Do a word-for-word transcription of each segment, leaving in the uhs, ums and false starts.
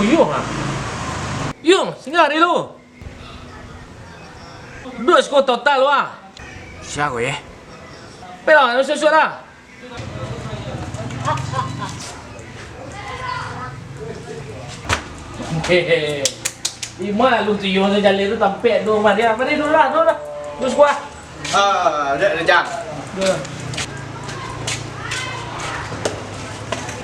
Yung, ah. Yung, singgah dulu. Duduak siko total, wah. Sia ko, eh? Pelah, sudah-sudah lah. Hehehe. Ima lalu tu, Yung, tu jaleh tu tampek tu, mari, ah, mari, dulu lah, dulu lah. Terus kuah. Ah, dah, dah, Jang.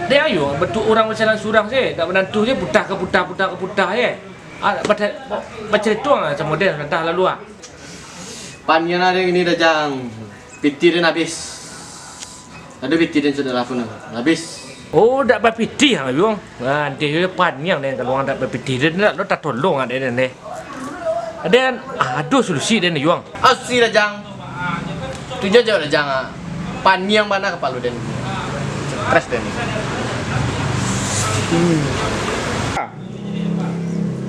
Deh, ayo, bentuk urang bajalan surang se, dak menantu se, putah ka putah, putah ka putah se. Ah, baca-, ba-, bacarito ah, samo den, antah lalu ah. Paniang ado ini dah, Jang. Pitih den habis. Ado pitih den sudah lah punah. Habis. Oh, dak bapitih ah, Yung. Nah, deh, paniang den, kalau dak bapitih den, dak lo tatolong ah, den, den. Aden, ado solusi den, Yung. Asi dah, Jang. Tu jo, jo dah, Jang, ah. Paniang bana kapalo den. Stres den. Hmm.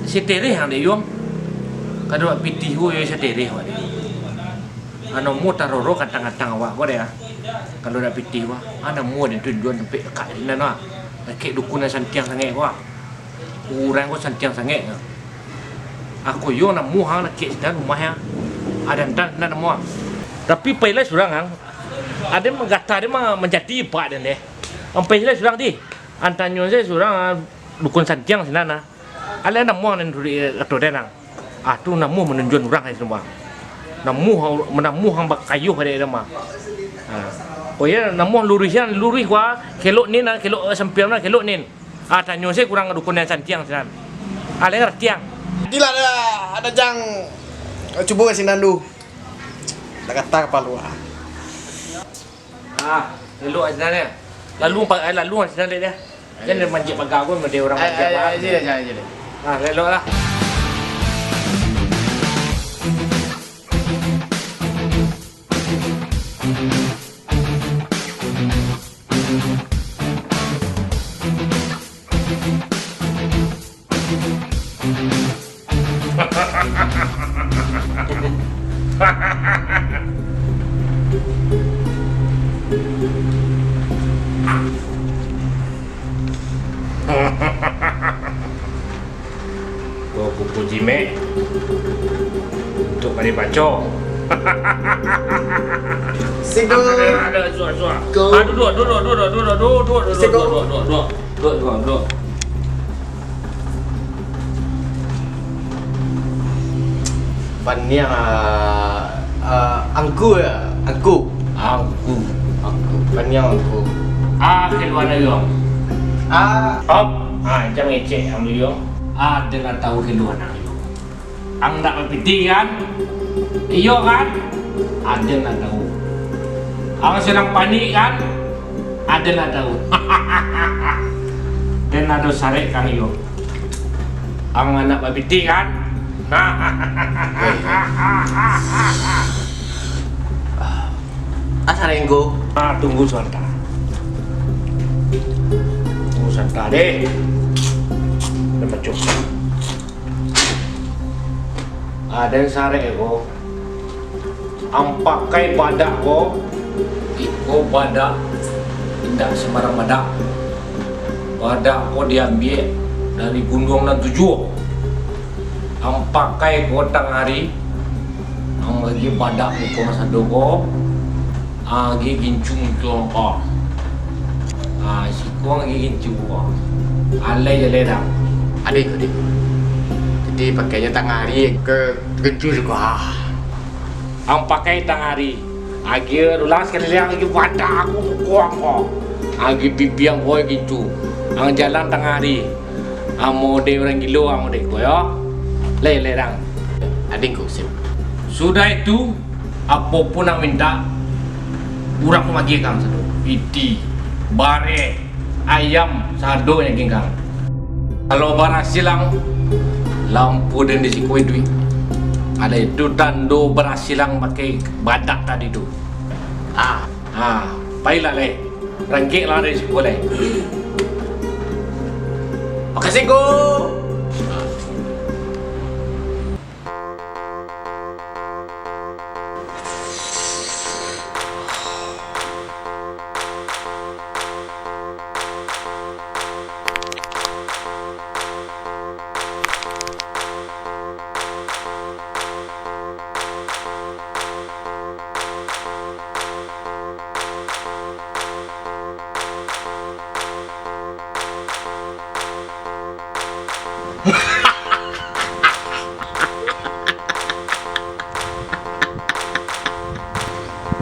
Satirih ang dek Yung. Kado pitih ko yo satirih wak. Ano mo taroro katang-katang awak ko dek ah. Kalau dak pitih wak, ano mo den tunjuan tampek dakek sinan wak. Dakek dukun nan santiang sangaik ko ah. Urang ko santiang sangaik. Ako yo namuah ang dakek sinan rumah ang. Adan-adan sinan namuah. Tapi pailah surang ang. Aden manggata, aden ma-, manjadi pak den deh. Ang pailah surang ti. Ang tanyo se surang, ah, dukun santiang sinan ah. Alah namuah nan tadi kato den ang. Ah, tu namuah manunjuan urang ai semua. Namuah, manamuah ang bakayo kadek den mah. Ah. Oh ya, namuah luruih sinan, luruih kua, kelok nin ah, kelok sampiang ah, kelok nin. Ah, tanyo se kurang dukun nan santiang sinan. Ah, lai ngarati ang. Adilah ada, ada jang, eh, cubo ka sinan dulu. Dak kata kapalo ah. Ah, elok sinan ya. Lalu pa-, eh, lalu sinan dek dia. Jan dia manjek pagar pun, dia orang manjek pagar. Ah, elok lah. Ko kuku jimek untuak ka dibaco. Siko. Ada, ada, suah, suah. Ko. Ah, duduak, duduak, duduak. Siko. Duduak, duduak, duduak. Paniang, ah, ah, angku ya, angku. Angku. Angku. Paniang angku. Ah, kalua dari ang. Ah. Op. Ah, jan ngecek ang dulu. Ah, den lah tahu kalua dari ang. Ang dak bapitih kan? Iyo kan? Aden lah tahu. Ang sadang panik kan? Aden lah tahu. Den ado sarek kang iyo. Ang anak bapitih kan? Asa renggo. Ah, tunggu sabanta. Tunggu sabanta deh. Dah pacok. Aden sarek ko, ang pakai badak ko, iko badak indak sambarang badak. Badak ko diambiak dari Gunuang Nan Tujuah. Ang pakai ko tangah ari, ang bagi badak muko masado ko, Agi gincu muncul ko. Ah, siko agi gincu ko. Alai jalai dah. Adik, adik. Jadi pakainya tangah ari ke gincu siko. Ah. Ang pakai tangah ari. Agi ulang sakali lai, agi badak aku muko ko. Agi pipi ang ko gincu. Ang jalan tangah ari. Amo de urang gilo, amo de ko yo. Lai, lai dang. Ading ko, sip. Sudah itu, apo pun ang mintak, urang ko magiah kang sado. Pitih, bareh, ayam, sado nyo magiah kang. Kalau barasil ang, lampu den di siko iduik. Ado itu tando barasil ang pakai badak tadi tu. Ah. Ah, pailah lai. Rangkek lah dari siko lai. Makasih, Ko.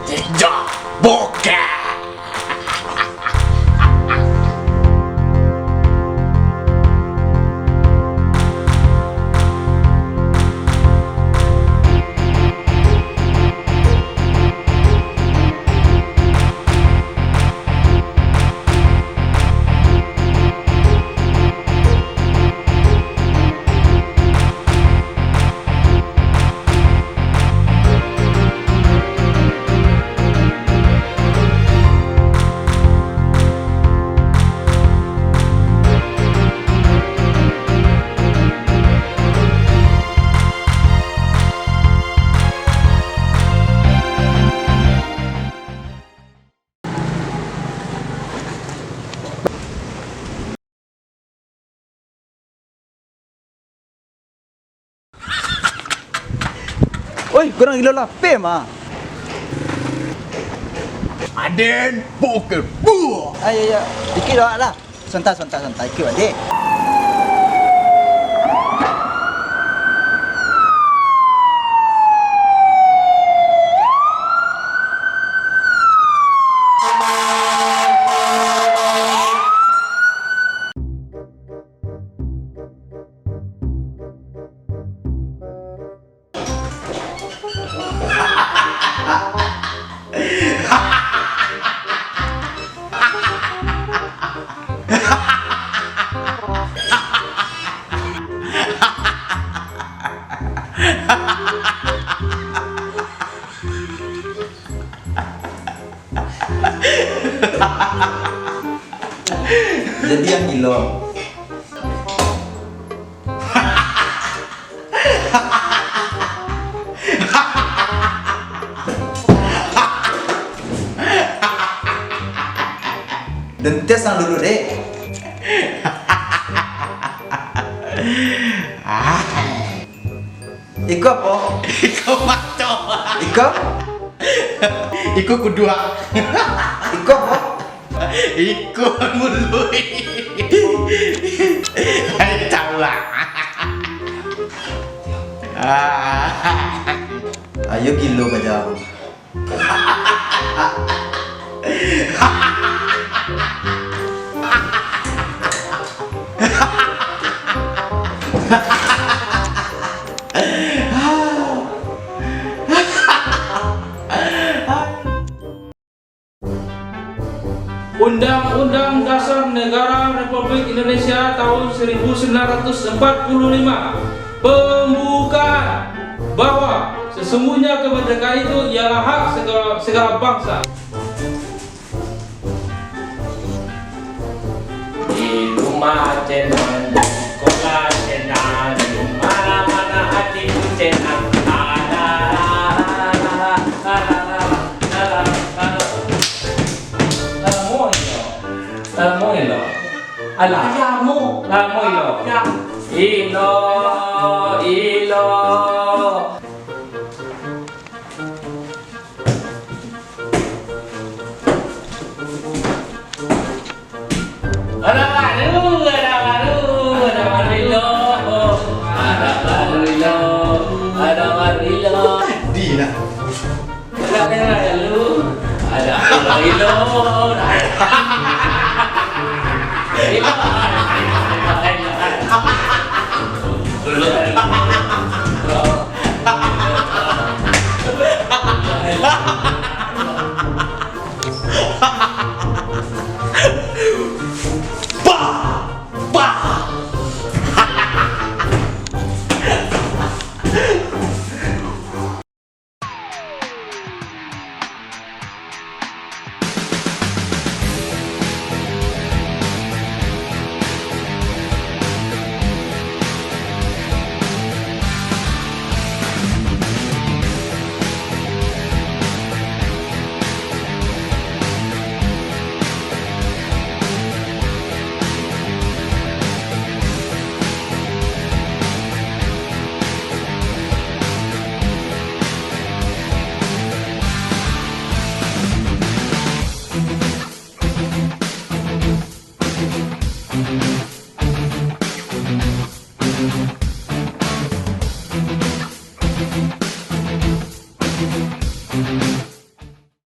Tiga, bukan. Oi, kurang gilo lah, pem ah. Aden, bukan buah. Ayo, ayo, dikit doh lah. Santai, santai, santai, dikit, Aden. Jadi yang gilo. Dentes ang dulu, Dek. Iko apo? Iko mato. Iko? Iko kuduak. Iko apo? Iko muluik. Ai, tahu lah. Ayo gilo ka jauah. Undang-Undang Dasar Negara Republik Indonesia tahun seribu sembilan ratus empat puluh lima, pembukaan bahwa sesungguhnya kemerdekaan itu ialah hak segala, segala bangsa. Di rumah tenang, di sekolah tenang, di mana-mana hatiku tenang. Alah, alah, alah, alah, alah, alah. Lamo ilo. Lamo ilo. Alah. Lamo. Lamo ilo. Ilo, ilo. Ada baru, ada baru, ada baru ilo. Ada baru ilo, ada baru ilo. Di lah. Ada, ada, ada lu. Ada ilo, ilo. Ilo.